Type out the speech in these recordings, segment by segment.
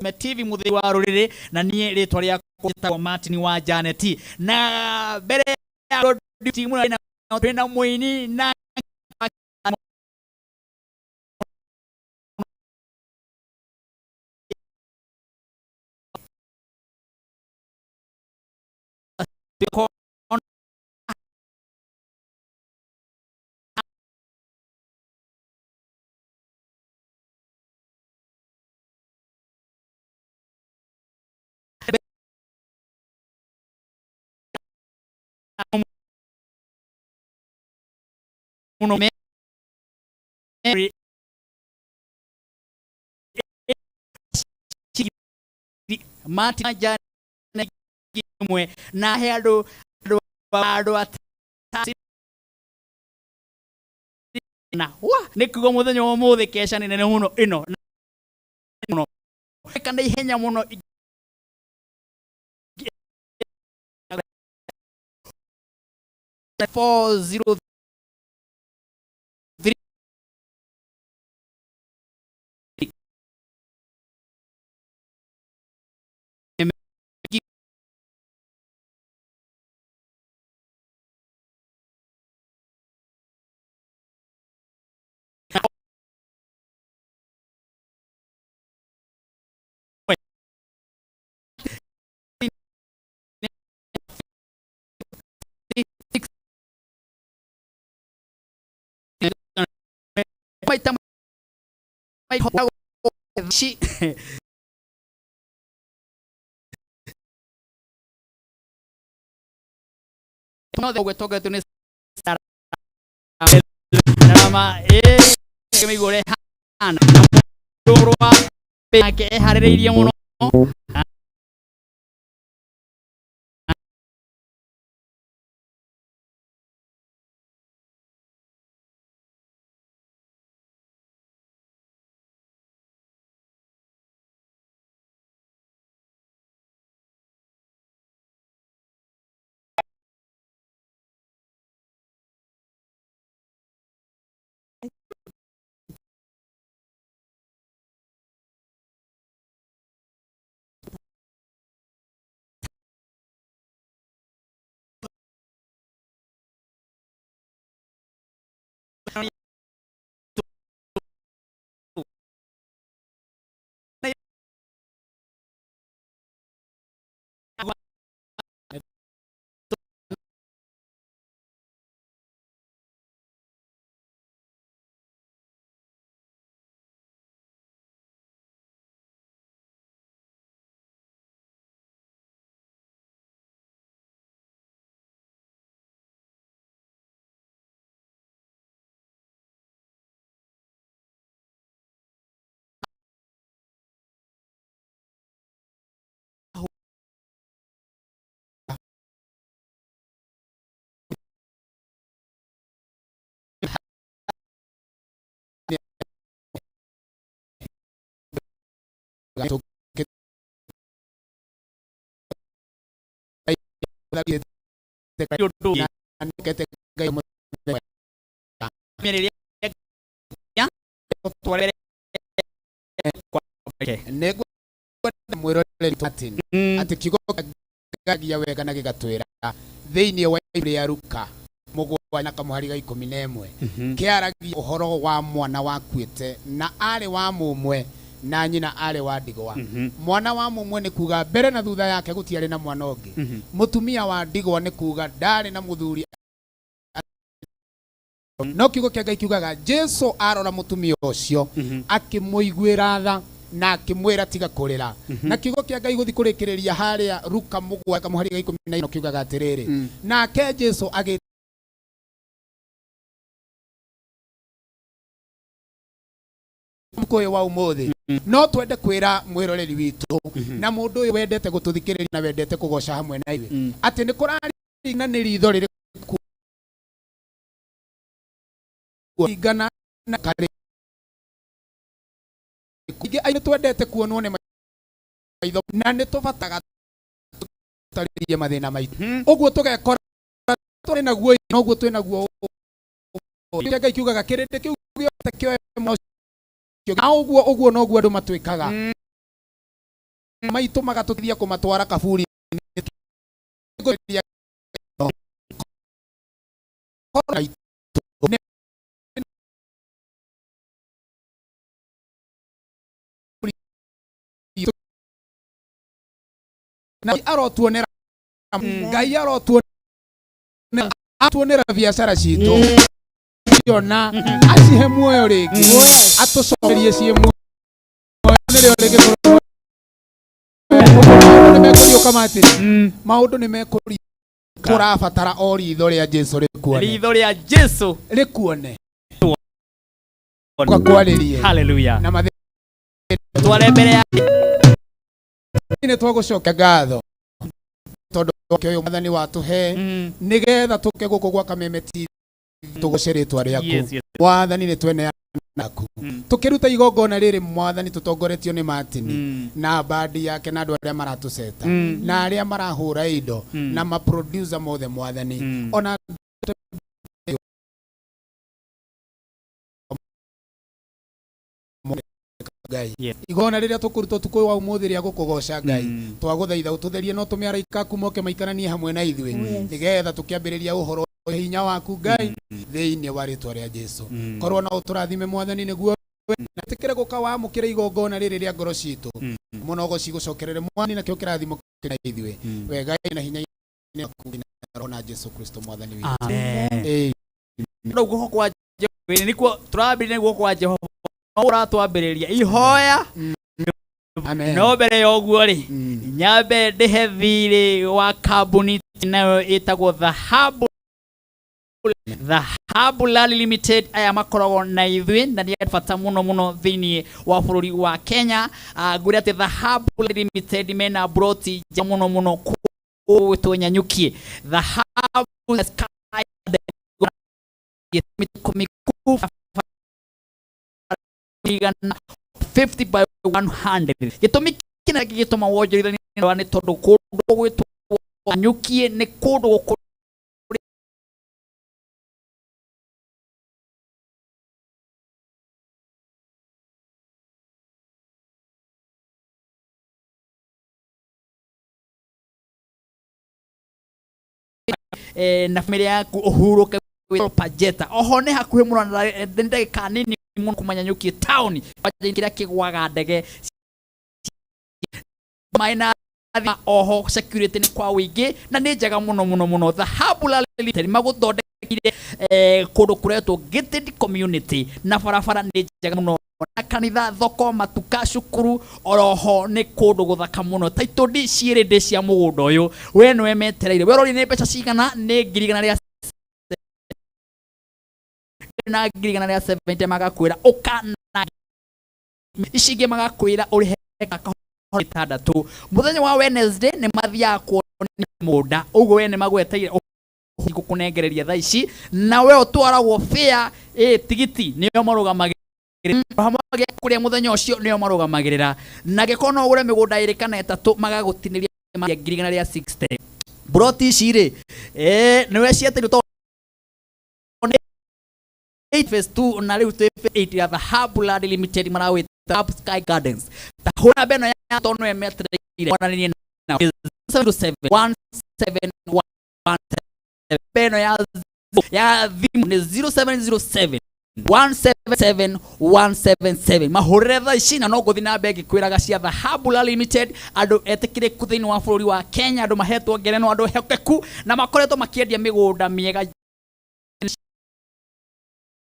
Me TV muthii wa ruriri na nie ritwa riakwa njĩtagwo Martin wa Janet na mbere ya timu na twina muini na muno Martin Janet imwe na he andu andu andu na wa nĩ kuga mũthenya wa ũmũthĩ keca nĩ nene mũno ĩno mũno kana ihenya mũno. 403. Maita ci gwĩtongetio nĩ ndarama ĩmĩigua ũrĩa ĩhana mũndũ wa nake eharĩrĩirie mũno. Nĩngwenda mwĩroreri Martin atĩ kiugo kĩaragia wega na gĩgatwĩra thĩinĩ wa ibuku rĩa Luka 7 na kamũhari ga 11 kĩaragia ũhoro wa mwana wakuĩte na arĩ wa mũmwe na nyina arĩ wa ndigwa. Mwana wa mũmwe nĩ kuga mbere na thutha yake gũtiarĩ na mwana ũngĩ. Mũtumia wa ndigwa nĩ kuga ndarĩ na mũthuri, no kiugo kĩa Ngai kiugaga Jesu arora mũtumia ũcio akĩmũiguĩra tha na akĩmwĩra tiga kũrĩra. Na kiugo kĩa Ngai gũthi kũrĩkĩrĩria harĩa Luka 7 kamũhari ga 14 kiugaga atĩrĩrĩ, nake Jesu agĩ ũyũ wa ũmũthĩ no twende kwĩra mwĩroreri witũ na mũndũ ũyũ wendete gũtũthikĩrĩria na wendete kũgoca hamwe na ithuĩ atĩ nĩ kũraringana nĩ ritho rĩrĩkũ ringana na karĩ ingĩ nĩ twendete kuonwo nĩ maitho na nĩ tũbataga tũtarĩrie mathĩna maitũ ũguo tũgekora tũrĩ naguo noguo twĩ naguo. Ngai kiugaga kĩrĩndĩ kĩu gĩothe kĩoe mwana ũcio na ũguo ũguo noguo andũ matwĩkaga. Maitũ magatũteithia kũmatwara kaburi. Na arotuonera Ngai, arotuonera, atuonera biacara citũ ciona, acihe muoyo rĩngĩ, atũcokerie ciĩ muoyo. Nĩrĩo rĩngĩkorwo maũndũ nĩ mekũriũka, Martin, maũndũ nĩ mekũriũka. Tũrabatara o ritho rĩa Jesu rĩkuone. Ritho rĩa Jesu. Rĩkuone, gakwarĩrie. Hallelujah. Na mathĩna. Tware mbere ya Nĩ twagũcokia ngatho tondũ wake ũyũ Mwathani watũhe, nĩgetha tũke gũkũ gwa Kameme TV tũgoce rĩtwa rĩaku. Mwathani, nĩ tweneana naku, tũkĩruta igongona rĩrĩ, Mwathani, tũtongoretio nĩ Martin na bandi yake na andũ arĩa maratũceta na arĩa marahũra indo na maproducer mothe, Mwathani, ona Ngai, igongona rĩrĩa tũkũruta ũtukũ wa ũmũthĩ rĩa gũkũgoca, Ngai, twagũthaitha ũtũtherie no tũme araika aku moke maikaranie hamwe na ithuĩ, nĩgetha tũkĩambĩrĩria ũhoro hinya waku, Ngai, thĩinĩ wa rĩtwa rĩa Jesu. Korwo no ũtũrathime, Mwathani, nĩguo na tĩkĩre gũka wamũkĩre igongona rĩrĩ rĩa ngoro citũ mũno gũcigũcokerere, Mwathani, nakĩo kĩrathimo kĩna ithuĩ wega na hinya waku na Roho na Jesu Kristo Mwathani witũ. Amen. Amen. No guoko kwa Jehova nĩkuo tũrambĩrĩria, guoko kwa Jehova no ũratwambĩrĩria ihoya. Amen. No mbere ya ũguo rĩ, nyambe ndĩhe thirĩ wa kambuni nayo ĩtagwo Dhahabu, Dhahabu Land Limited. Aya makoragwo na ithuĩ na nĩ a bata mũno mũno thĩinĩ wa bũrũri wa Kenya. Ngwĩre atĩ Dhahabu Land Limited mena broti njega mũno mũno kũgwĩtwo Nyanyukie. Dhahabu Sky mĩkũ igana 50 by 100. Gĩtũmi kĩnene gĩgĩtũma wonjorithania nĩ tondũ kũndũ gwĩtwo Nyanyukie nĩ kũndũ gũkũ na famĩlĩ yaku ũhurũke wĩ Pajeta. Oho nĩ hakuhĩ mũno na nĩ ndagĩka nini mũno kuma Nyanyukie town kĩrĩa kĩgwaga ndege maĩ na oho security nĩ kwa wĩingĩ na nĩ njega mũno mũno mũno. Dhahabu Land Limited magũthondekeire kũndũ kũretwo gated community na barabara nĩ njega mũno na kanitha, thoko, matuka, cukuru, oroho nĩ kũndũ gũthaka mũno. Title deed ciĩrĩ ndĩ cia mũgũnda ũyũ, we nĩwe metereire. We ũroria nĩ mbeca cigana? Nĩ 100,000 na 170,000 magakwĩra ũka na ici ingĩ magakwĩra ũrĩhe kahora 6. Mũthenya wa Wednesday nĩ mathiaga kuonia mũgũnda ũguo we nĩ magweteire gũkũnengereria thaa ici na we ũtwaragwo fare ĩ tigiti nĩo marũgamagĩrĩra hamwe gĩa kũrĩa mũthenya ũcio nĩo marũgamagĩrĩra, na gĩkorwo no ũgũre mĩgũnda ĩrĩ kana ĩtatũ magagũtinĩria 160,000. Broti ici rĩ, nĩwe cietĩrio tondũ 8 phase 2 na rĩu twĩ phase 8 ya Dhahabu Land Limited marawĩta Dhahabu Sky Gardens. Ta hũra namba ĩno ya tondũ nĩwe metereire monanie na 727 1717. Namba ĩno ya thimũ nĩ 0707 177 177. Mahũrĩre thaa ici na no ngũthiĩ na mbere ngĩkwĩraga cia Dhahabu Land Limited, andũ etĩkĩrĩku thĩinĩ wa bũrũri wa Kenya, andũ mahetwo ngerenwa, andũ ehokeku na makoretwo makĩendia mĩgũnda mĩega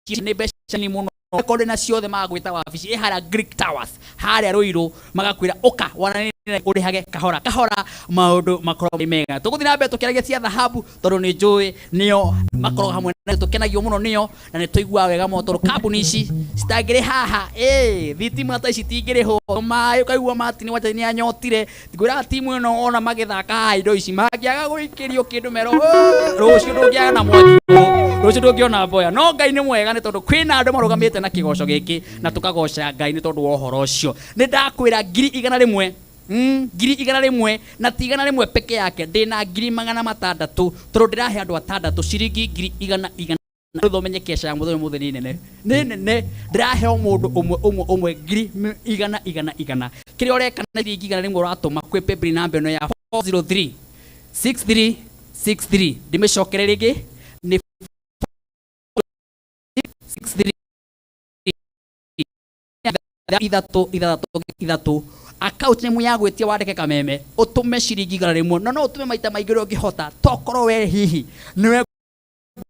nĩ mbeca nini mũno. Rekondi na ciothe magagwĩta wabici ĩ harĩa Greek Towers harĩa Ruiru, magakwĩra ũka waranĩrie ũrĩhage kahora kahora, maũndũ makorwo marĩ mega. Tũgũthiĩ na mbere tũkĩaragia cia Dhahabu tondũ nĩ njũĩ nĩo makoragwo hamwe na tũkenagio mũno nĩo na nĩ tũiguaga wega mũno tondũ kambuni ici citangĩrĩ haha ĩ thitima ta ici citingĩrĩhwo, maĩ ũkaigua Martin Wanja nĩ anyotire. Ngwĩraga timu ĩno ona magĩthaka haha indo ici mangĩaga gũikĩrio kĩndũ mero rũciũ ndũngĩaga na mwaki, rũciũ ndũngĩona mboya. No Ngai nĩ mwega nĩ tondũ kwĩna andũ marũgamĩte na kĩgoco gĩkĩ na tũkagoca Ngai nĩ tondũ wa ũhoro ũcio. Nĩ ndakwĩra 100,000, 100,000, na ti 100 peke yake, ndĩna 600,000 tondũ ndĩrahe andũ atandatũ ciringi ngiri igana igana. Rĩu keca ya mũthenya ũmũthĩ nĩ nene, nĩ nene. Ndĩraheo mũndũ ũmwe ũmwe ũmwe ngiri igana igana igana. Kĩrĩa ũreka na ciringi 100 ũratũma kwĩ paybill namba ĩno ya 403 6363. Ndĩmĩcokere rĩngĩ, nĩ 63 ithatũ ithathatũ ithatũ. Account name ya gwĩtia wandĩke Kameme, ũtũme ciringi 100, na no ũtũme maita maingĩ ũrĩa ũngĩhota. Tokorwo we hihi nĩwe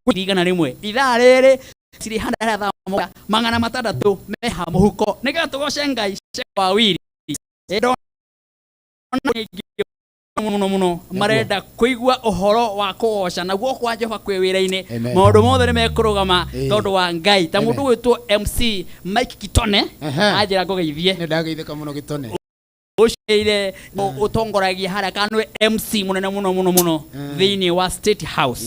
100 ithaa rĩrĩ cirĩ hana thaa mũgwanja, 600 meha mũhuko, nĩgetha tũgoce Ngai wa wiri. Ndona mũno mũno marenda kũigua ũhoro wa kũgoca na guoko kwa Jehova kwĩ wĩra-inĩ. Amen. Maũndũ mothe nĩ mekũrũgama Ĩĩ. tondũ wa Ngai. Ta Amen. mũndũ gwĩtwo MC Mike Kitone anjĩra ngũgeithie. Nĩ ndageithĩka mũno, Gĩtone. Ũcĩire ũtongoragia harĩa kana nĩwe MC mũnene mũno mũno mũno thĩinĩ wa State House.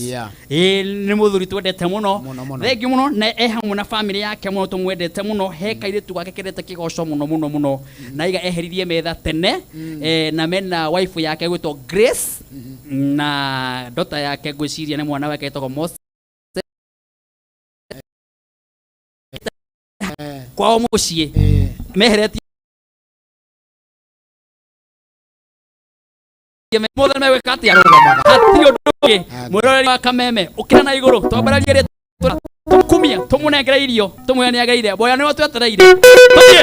Ĩĩ, nĩ mũthuri twendete mũno. Mũno, mũno. Thengiũ mũno, na e hamwe na family yake mũno tũmwendete mũno. He kairĩtu gake kendete kĩgoco mũno mũno mũno, na iga eheririe metha tene. Na mena wife yake gwĩtwo Grace, na daughter yake, ngwĩciria nĩ mwana wake, etagwo Moses. Kwao mũciĩ meheretie mothe megwĩka atĩa? Hatirĩ ũndũ ũngĩ. Mwĩroreri wa Kameme, ũkĩra na igũrũ, twambararie rĩtwa, tũkumie, tũmũnengere irio, tũmwĩre nĩ agĩrĩire. Boya nĩwe twetereire. Tũthiĩ.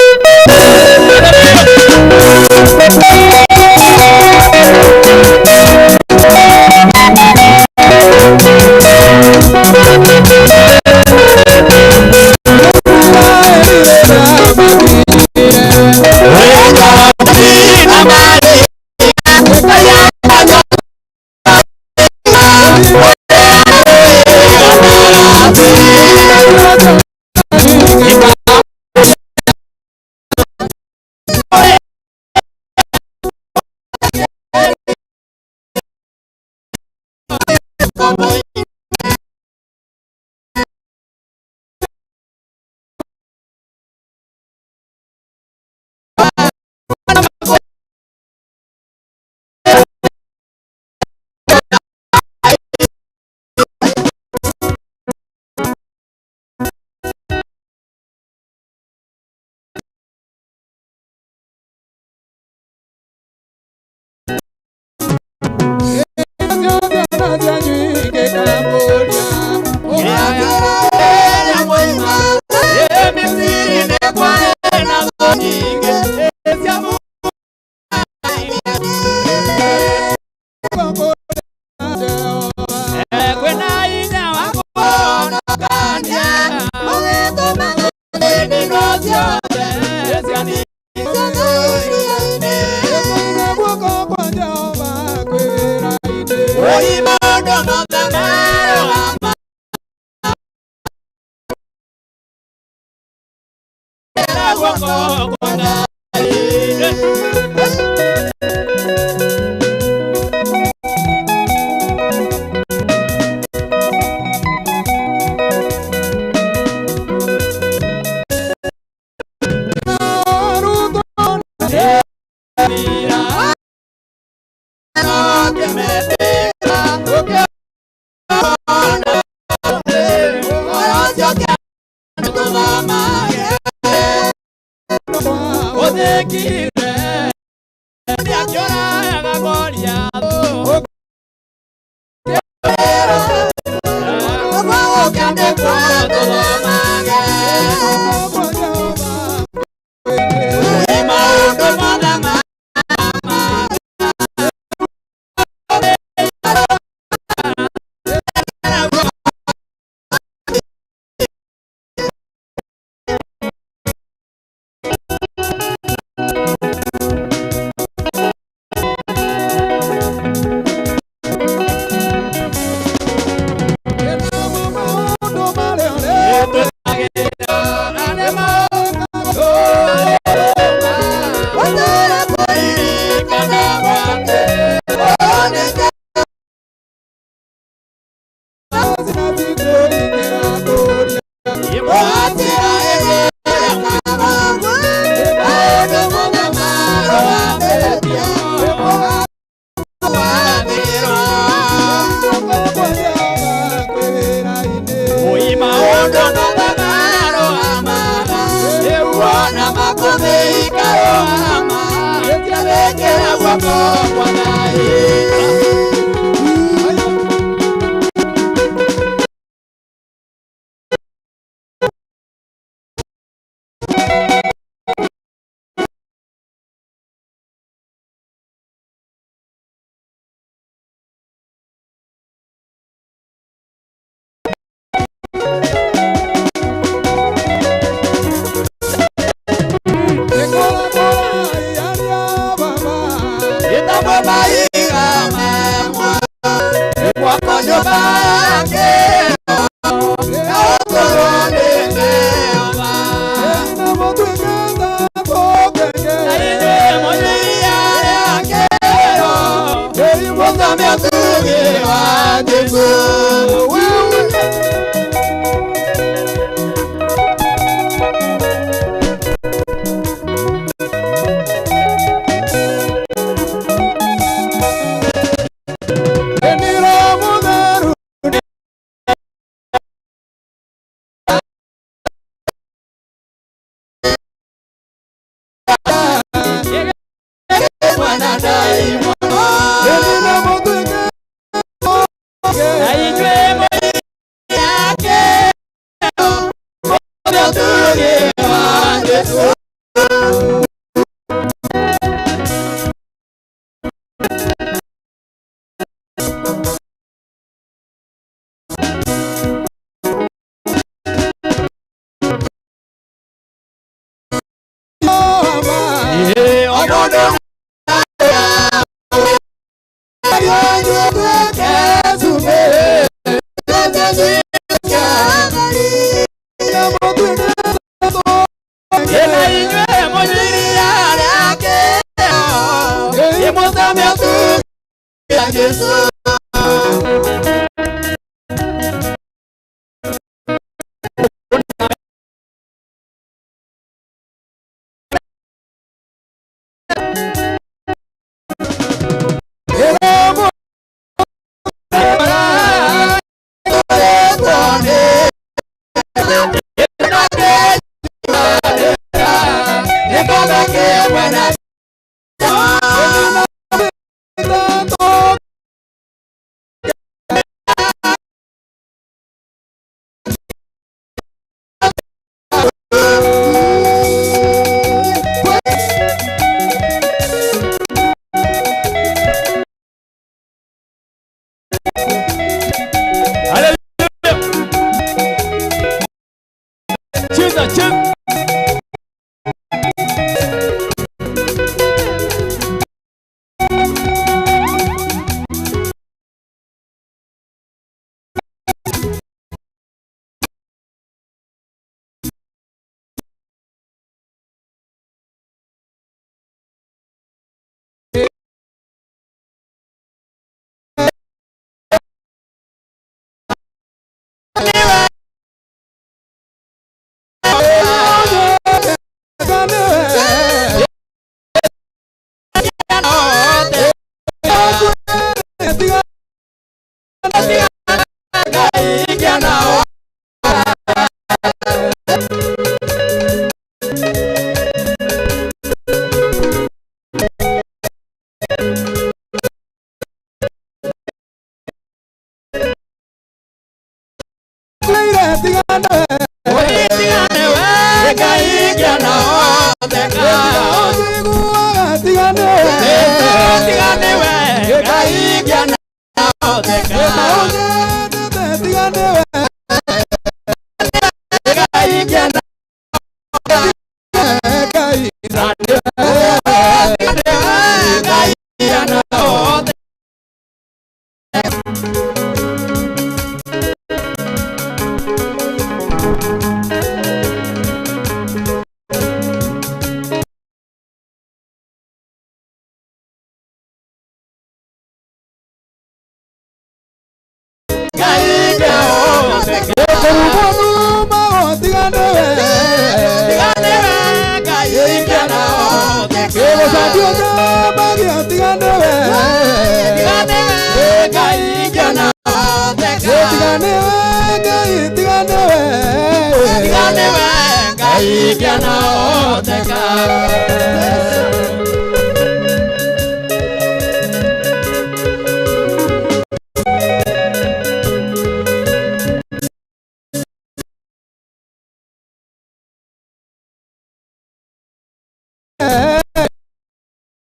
guoko kwa Ngai.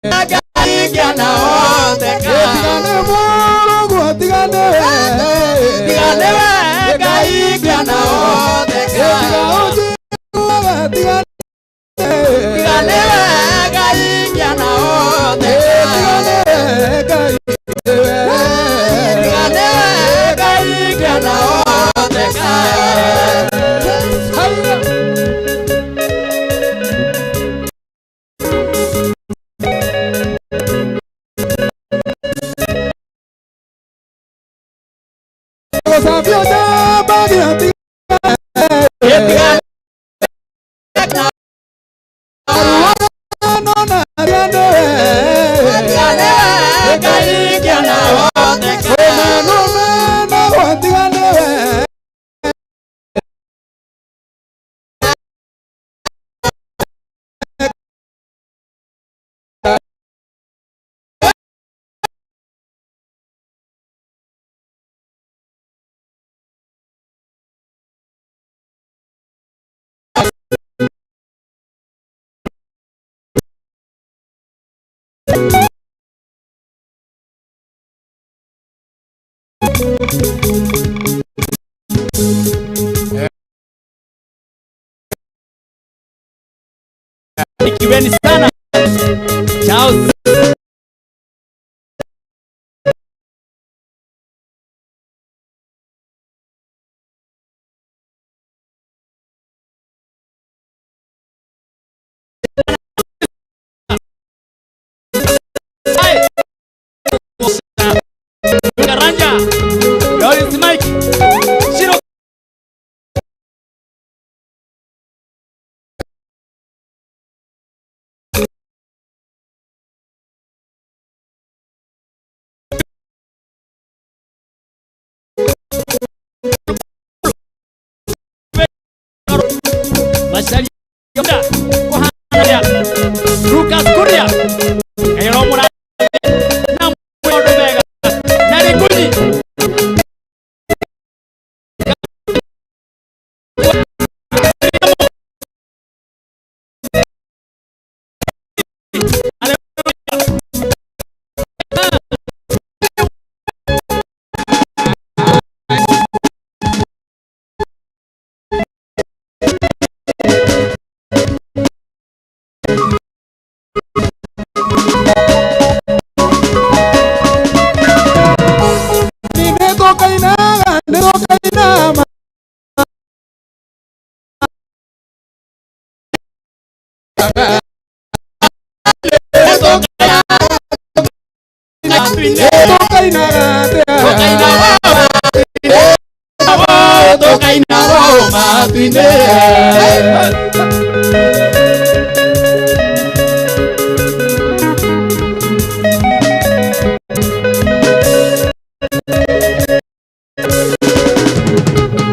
Tigane mũrũguo tigane we. Tigane we Ngai kĩanahoteka. Tiga ũnjiguaga tigane. Tigane we Ngai kĩanahoteka. Tigane Ngai we. Tigane we Ngai kĩanahoteka. Haya. Gũcambio njambagia tigane. Tigane Aruano na tigane we. Tigane we Ngai kĩanahoteka. Ũmanume naguo tigane we. Barikiweni sana. Ciao. Hai. Karanja. Lawrence Mike. Shiro. Macharia Kuhana Lucas Kuria Kairo Mura na maũndũ mega na Rĩngunyi. Nĩtũkainaga nĩtũkainama. Nĩtũkainaga atĩa.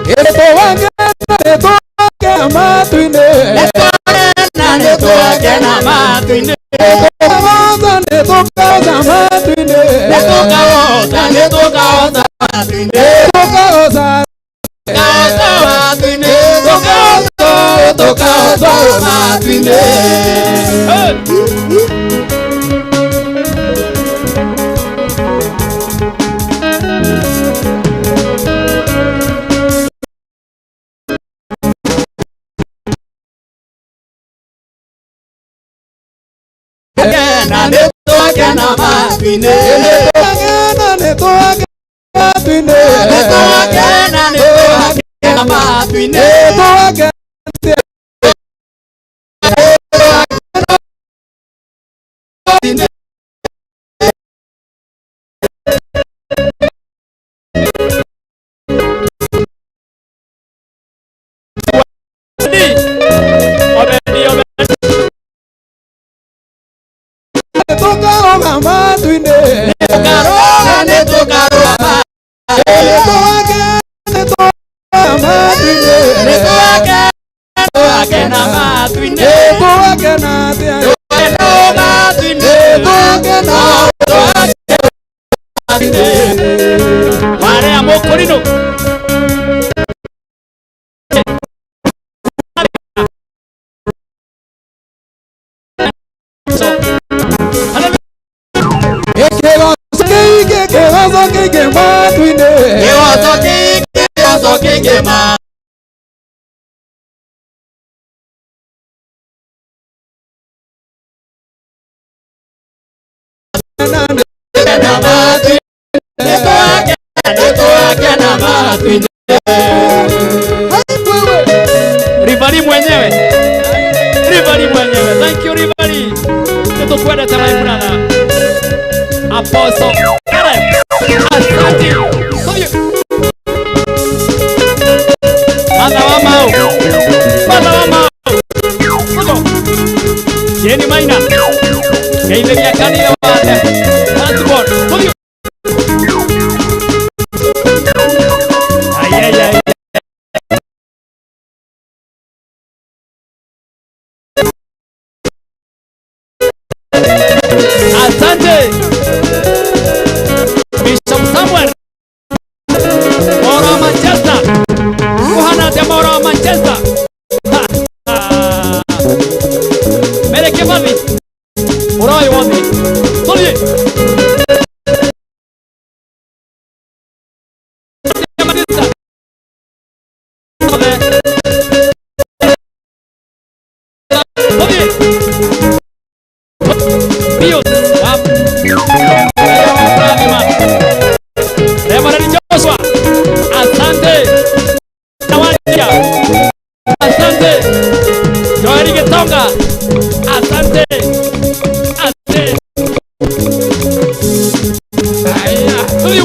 Nĩtũwakena nĩtũwakena matu-inĩ. Nĩtũwakena matu-inĩ. Nĩtũkagoca nĩtũkagoca matu-inĩ. Nĩtũkagoca nĩtũkagoca matu-inĩ. Nĩtũkagoca Tũkagoca matu-inĩ. Tũkagoca tũkagoca matu-inĩ. Hey. Nĩtũkena nĩtũkena matu-inĩ. Nĩtũwakena nĩtũwakena matu-inĩ. Nĩtũkena nĩtũkena matu-inĩ. Nĩtũwakena Obedi, Obedi. Nĩtũkaroga matu-inĩ. Nĩtũkaroga nĩtũkaroga Nĩtũwakena nĩtũwakena matu-inĩ. nĩtũkena nĩtũkena matu-inĩ. Nĩtũwakena atĩa. Nĩtũkena matu-inĩ. Nĩtũwakena Warea mũkũrinũ. Kĩhoco kĩingĩ matu-inĩ. Kĩhoco kĩingĩ, kĩhoco kĩingĩ ma. Na matu-inĩ. Nĩtwakena matu-inĩ. Rivali mwenyewe. Rivali mwenyewe. Thank you Rivali. Nĩtũkwendete my brother. Apostle Caleb. Asante. Tũthiĩ. Martha wa Mau. Martha wa Mau. Tuko. Jenny Maina. Geithĩria kanitha wothe. Transport. Tũthiĩ. Ai, ai, ai. Asante. Bishop Samuel. Moro wa Manchester. Kuhana atĩa Moro wa Manchester? Ha, ha. Mere Kibathi. Ũroĩ wothe. Tũthiĩ. Manchester. Othe. Tũthiĩ. Pius wa Fatima. Reverend Joshua. Asante. Nawadia. Asante. Joel Gitonga. Asante. Asante. Haya. Tũthiĩ.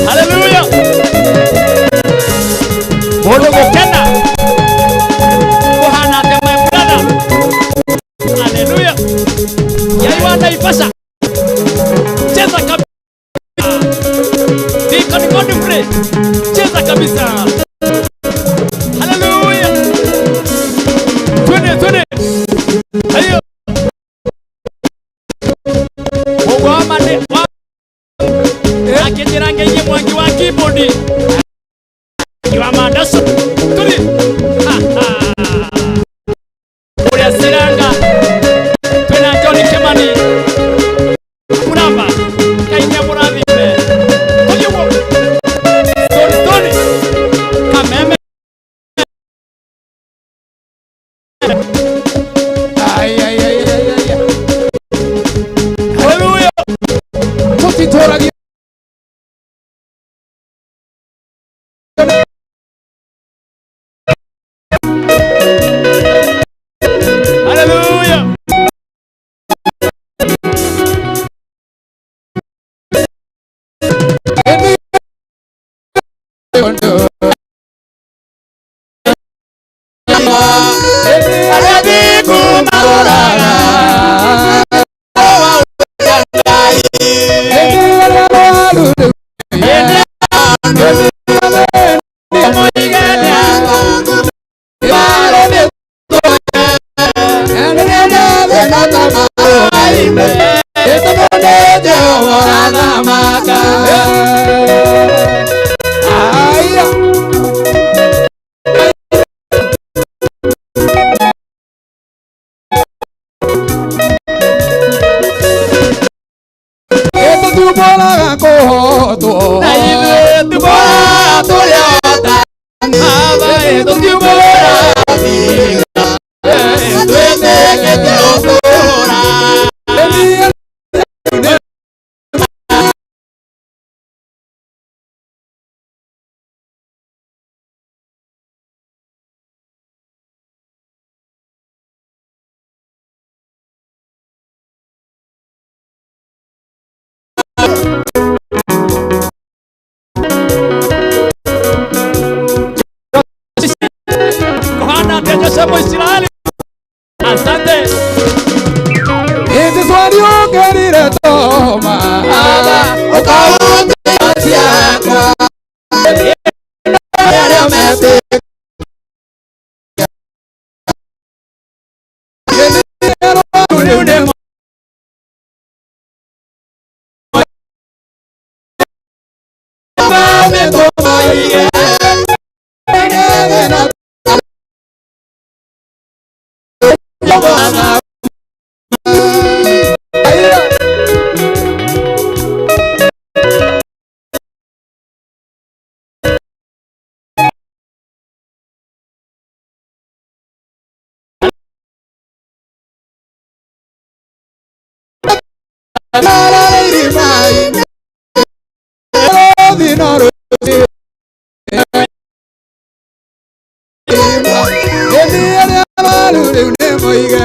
Hallelujah. Mũndũ gũkena. Kũhana atĩa my brother? Hallelujah. Yai wa Naivasha. Cheza kabisa. Deacon Godfrey. Cheza kabisa. Hallelujah. Twende twende. Hayo. Mungu wa mane wa akĩnjĩra ngeithie mwangi wa keyboard wa mandaso tũthiĩ. Ha, ha. Ũrĩa ciranga twĩna John Kimani Muramba. Ngai nĩamũrathime. Tũthiĩ ũguo. Stone Stone Kameme. Ai, ai, ai, ai, ai, ai. Hallelujah. Tũtitũragia. Hallelujah. Arĩa thingu marũraga. Hĩndĩ ĩrĩa arwaru rĩu. Hĩndĩ mũigana. Marĩ mĩtwe. Ĩtũmwo nĩ Jehova athamaka. Aya. Tũtiumbũraga kũhotwo. Na ithuĩ tũbora Tũrĩ ota. Baba tũtiumbũra. Twĩtĩkĩtie ũtũũra. Hĩndĩ Ararĩire maĩ no rũciũ. Ĩni arĩa arwaru rĩu nĩ moige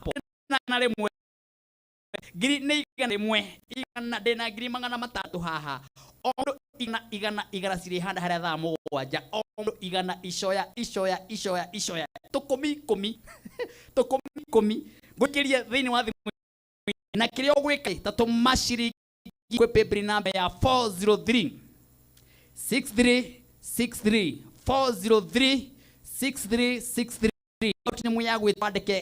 Wewe. Na rĩmwe ngiri nĩ igana rĩmwe igana ndĩna ngiri magana matatũ haha o mũndũ igana igana igana cirĩ handa harĩa thaa mũgwanja o mũndũ igana icoya icoya icoya icoya tũkũmi ikũmi tũkũmi ikũmi ngũikĩrie thĩinĩ wa thimũ na kĩrĩa ũgwĩka ta tũma ciringi kwĩ paybill namba ya 403 6363 403 6363 nĩ muya gwĩtwa andĩke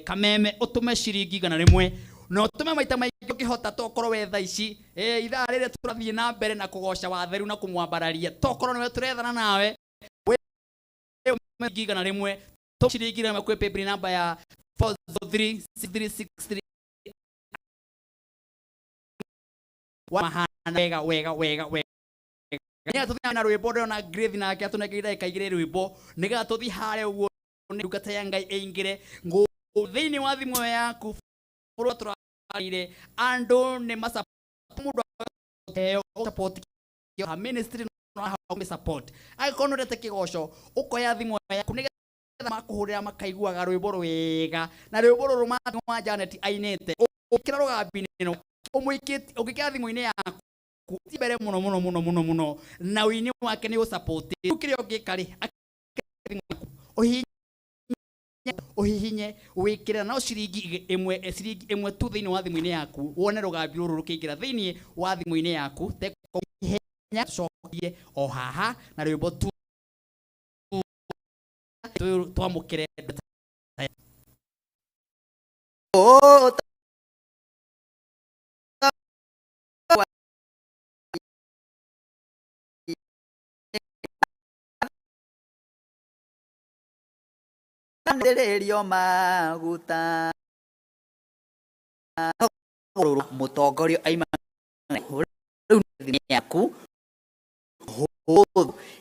kameme ũtũme ciringi igana rĩmwe Na ũtũme maita maingĩ ũkĩhota, tokorwo we thaa ici ithaa rĩrĩa tũrathiĩ na mbere na kũgoca watheru na kũmwambararia, tokorwo nĩwe tũrethana nawe we 100 to ciringi 100 kwĩ paybill namba ya 4036363 mahana wega wega wega wega. Nĩgetha tũthiĩ na rwĩmbo, ndĩrona Grace nake atũnengeire ndagĩka 2 rwĩmbo, nĩgetha tũthiĩ harĩa ũguo nĩ ndungata ya Ngai ĩingĩre thĩinĩ wa thimũ yaku. Bũrũri tũraire andũ nĩ mũndũ heo support ya ministry no ha support. Angĩkorwo nĩ ũrete kĩgoco, ũkoya thimũ yaku nĩgetha makũhũrĩra makaiguaga rwĩmbo rwega, na rwĩmbo rũrũ Martin wa Janet ainĩte ũkĩra rũgambi-inĩ ũmũikĩtie ũngĩkĩra thimũ-inĩ yaku ti mbere mũno mũno mũno mũno mũno, na ũini wake nĩ ũsupport. Rĩu kĩrĩa ũngĩka rĩ, ũhihinye wĩkĩre no ciringi 1, ciringi 1 tu thĩinĩ wa thimũ-inĩ yaku, wone rũgambi rũrũ rũkĩingĩra thĩinĩ wa thimũ-inĩ yaku. Tekũhenya cokie o haha na rwĩmbo tu twamũkĩre. Rĩrĩrio maguta mũtongoria aima rĩu thimũ yaku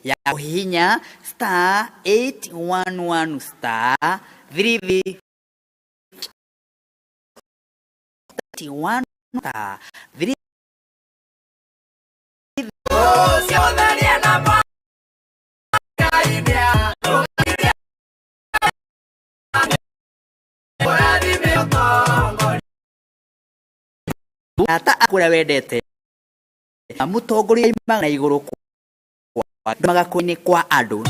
ya kũhihinya star 811 star 3 31 star 3. Ata akũrĩa wendete mũtongoria aimaga na igũrũ magakoinĩ kwa andũ.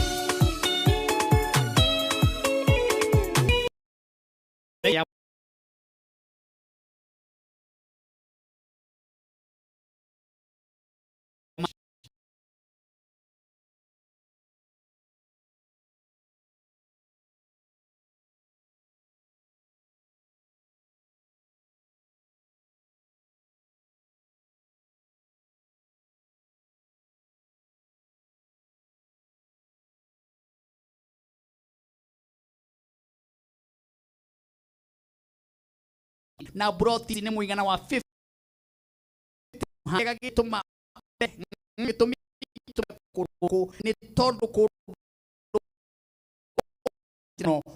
Na broti nĩ mũigana wa 50 gĩtũma gĩtũmi kũrũ nĩ tondũ kũndũ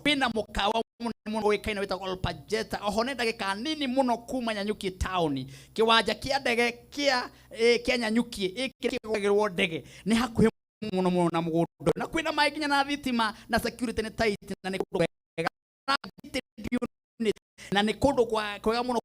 kwĩna mũkawa mũnene mũno ũĩkaine wĩtagwo Olpajeta. Oho nĩ ndagĩka nini mũno kuma Nanyuki town, kĩwanja kĩa ndege kĩa Nanyuki kĩgũragĩrwo ndege nĩ hakuhĩ mũno mũno na mũgũnda, na kwĩna maĩ nginya na thitima, na security nĩ tight, na nĩ kũndũ kwega na nĩ kũndũ kwega mũno.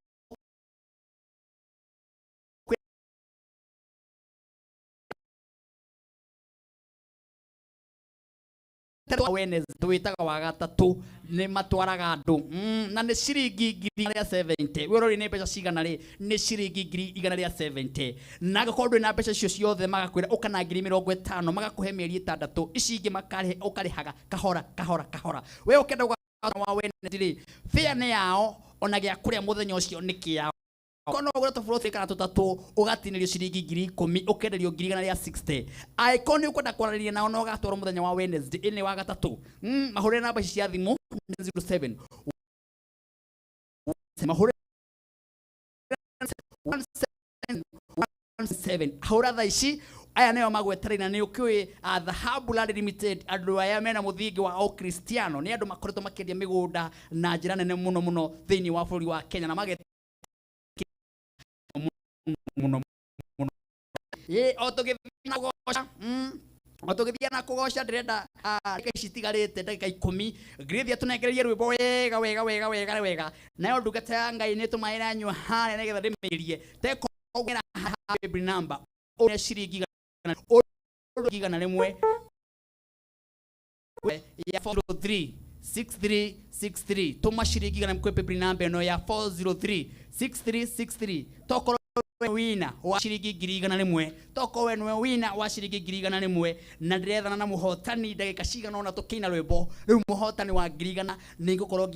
Wednesday twĩtaga wa gatatũ nĩ matwaraga andũ, na nĩ ciringi 170,000. Wĩrori nĩ mbeca cigana rĩ? Nĩ ciringi 170,000. Na angĩkorwo ndũrĩ na mbeca icio ciothe, magakwĩra ũka na 50,000, magakũhe mĩeri 6, ici ingĩ ũkarĩhaga kahora kahora kahora. We ũkenda wa Wednesday rĩ, fare nĩ yao, ona gĩa kũrĩa mũthenya ũcio nĩ kĩao. Korwo no ũgũre tũburoti kana tũtatũ, ũgatinĩrio ciringi 10,000, ũkenderio 160,000. Angĩkorwo nĩ ũkwenda kwaranĩria nao na ũgatwarwo mũthenya wa Wednesday ĩnĩ wa gatatũ, mahũrĩre namba ici cia thimũ 07 mahũrĩre 1717. Hũra thaa ici, aya nĩo magwetereire. Na nĩ ũkĩũĩ Dhahabu Land Limited, andũ aya mena mũthingi wa Ũkristiano, nĩ andũ makoretwo makĩendia mĩgũnda na njĩra nene mũno mũno thĩinĩ wa bũrũri wa Kenya na mage mũno mũno. O tũgĩthiĩ na kũgoca, o tũgĩthiĩ na kũgoca, ndĩrenda ndagĩka ici itigarĩte, ndagĩka 10, Grace atũnengererie rwĩmbo wega wega wega wega wega, nayo ndungata ya Ngai nĩ tũmaĩ ĩranyua harĩa nĩgetha ndĩmĩrie tekogera paybill number ũrĩa ciringi 100 ya 403 6363. Tũma ciringi 100 kwĩ paybill number ĩno ya 403 6363. Tokorwo wina wa ciringi 100,000, tokorwo we nĩwe wina wa ciringi 100,000, na ndĩrethana na mũhotani ndagĩka cigana ũna tũkĩina rwĩmbo rĩu. Mũhotani wa 100,000 nĩ ngũkorwo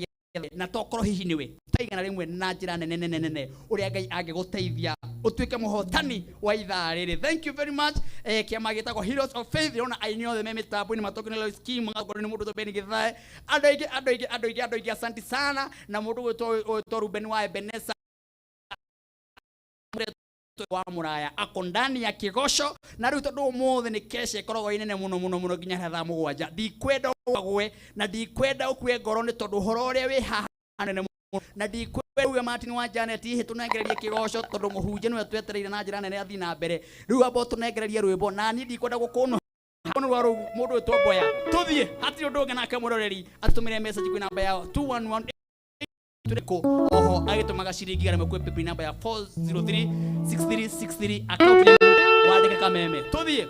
Na tokorwo hihi niwe taigana rimwe na njira nene nene nene uria Ngai angĩgũteithia ũtuĩke mũhotani wa ithaa rĩrĩ. Thank you very much. Kĩama gĩtagwo Heroes of Faith, ndĩrona aini othe me mĩtambo-inĩ matokio nĩ Lois Kim, magakorwo nĩ mũndũ Ben Githae, andũ aingĩ andũ aingĩ andũ aingĩ andũ aingĩ, asanti sana. Na mũndũ gwĩtwo Ruben wa Ebeneza wa Muraya ako ndani ya kĩgoco. Na rĩu tondũ ũmũthĩ nĩ kesha ĩkoragwo ĩ nene mũno mũno mũno nginya thaa 7, ndikwenda ũgwe na ndikwenda ũkue ngoro nĩ tondũ ũhoro ũrĩa wĩ haha nene mũno, na ndikwenda uge Martin wa Janet hihi tũnengererie kĩgoco tondũ mũhunjia nĩwe twetereire na njĩra nene athiĩ na mbere. Rĩu amba ũtũnengererie rwĩmbo na niĩ ndikwenda gũkũnũha rwa rũu mũndũ wĩtwo Mboya, tũthiĩ hatirĩ ũndũ ũngĩ nake mũroreri atũtũmĩre message kwĩ namba yao 211 tureko oho agĩtũmaga ciringi 100 kwĩ paybill namba ya 4036363 account wandĩke Kameme tũthiĩ.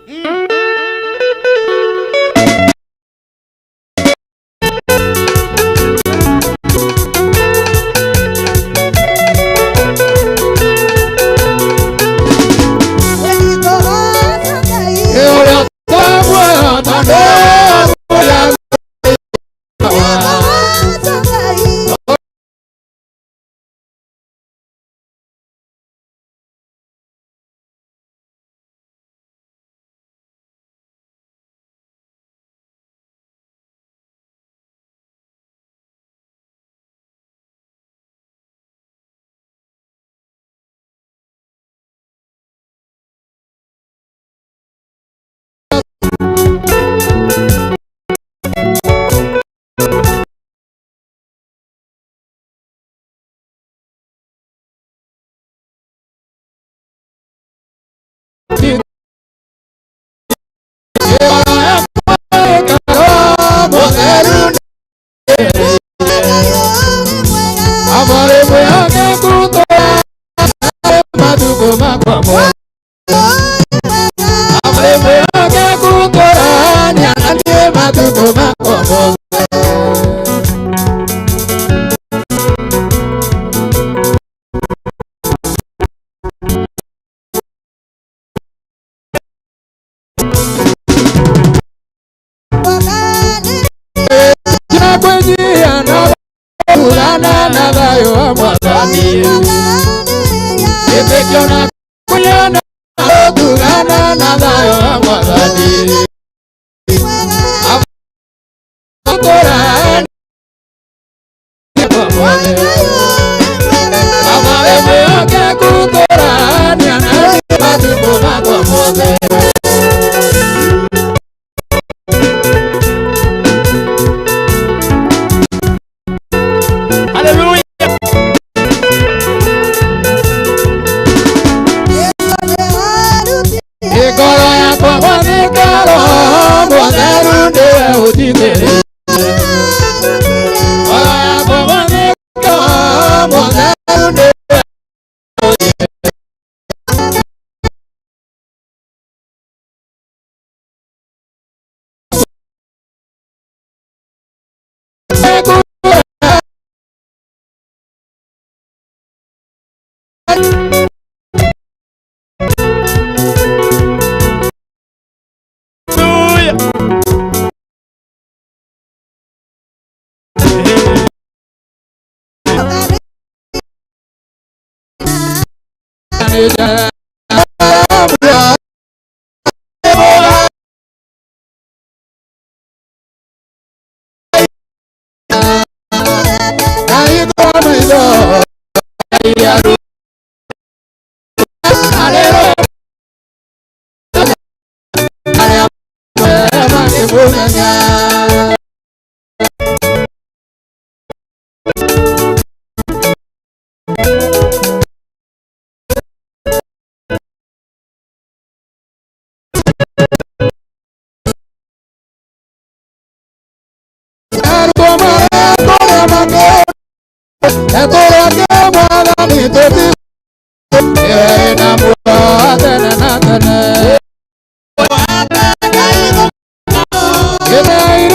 Tene.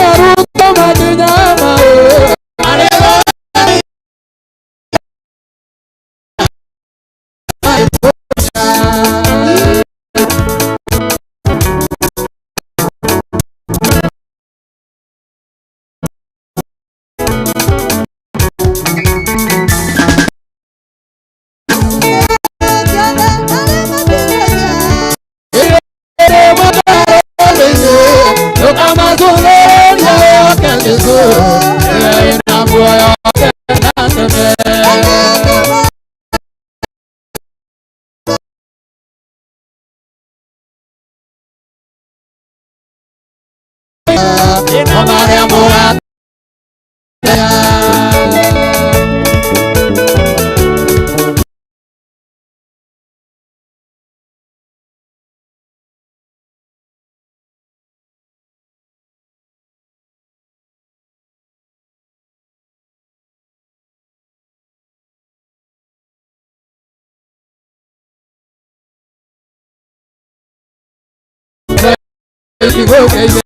Igũgeire.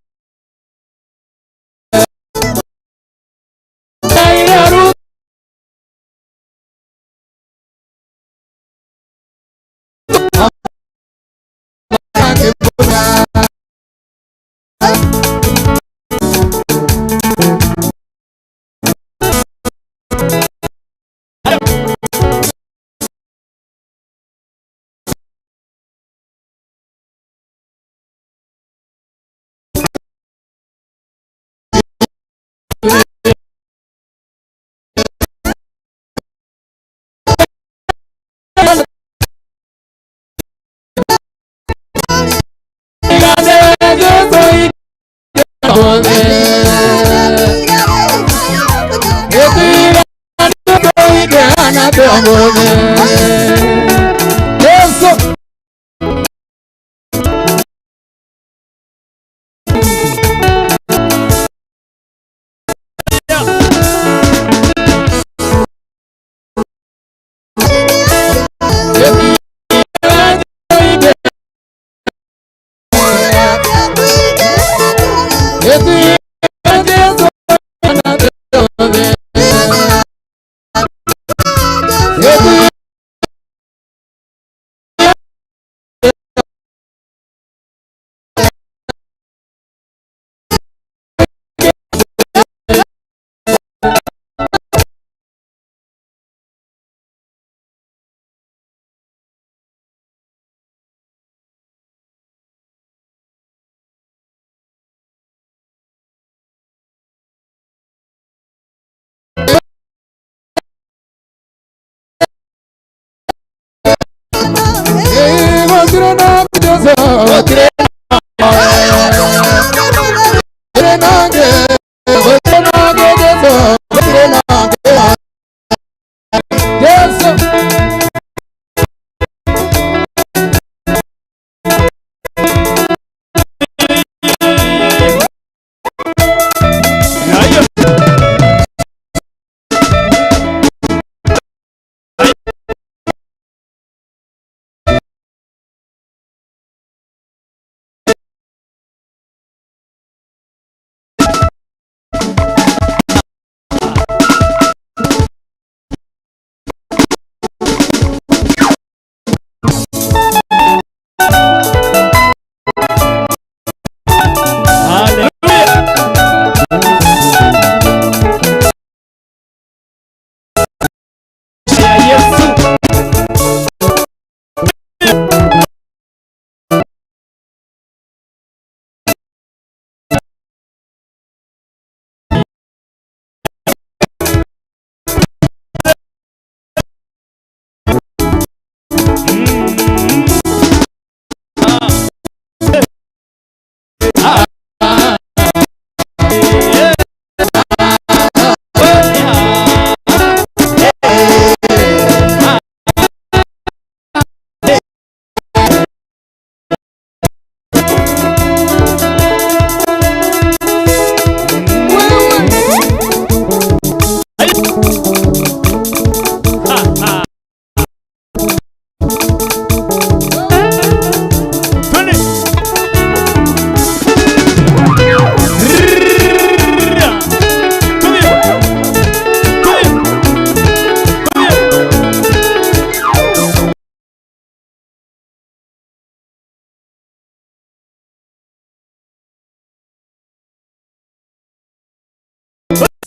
Yesu.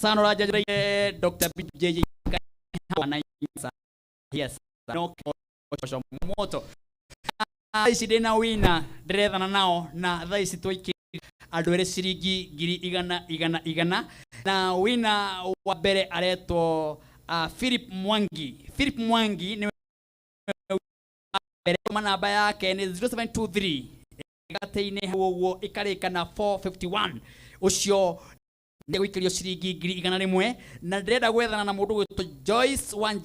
Sano raja Dr. BJJ yes no moto ici ndina wina ndirethana nao na thaa ici twaiki andu ere ciringi ngiri igana igana igana na wina wa mbere aretwo Philip Mwangi. Philip Mwangi ni mbere namba yake ni 0723 gate-inĩ hau ũguo ĩkarĩka na 451 ũcio nĩ gũikĩrio ciringi ngiri igana rĩmwe na ndĩrenda gwethana na mũndũ gwĩtwo Joyce Wanjikũ.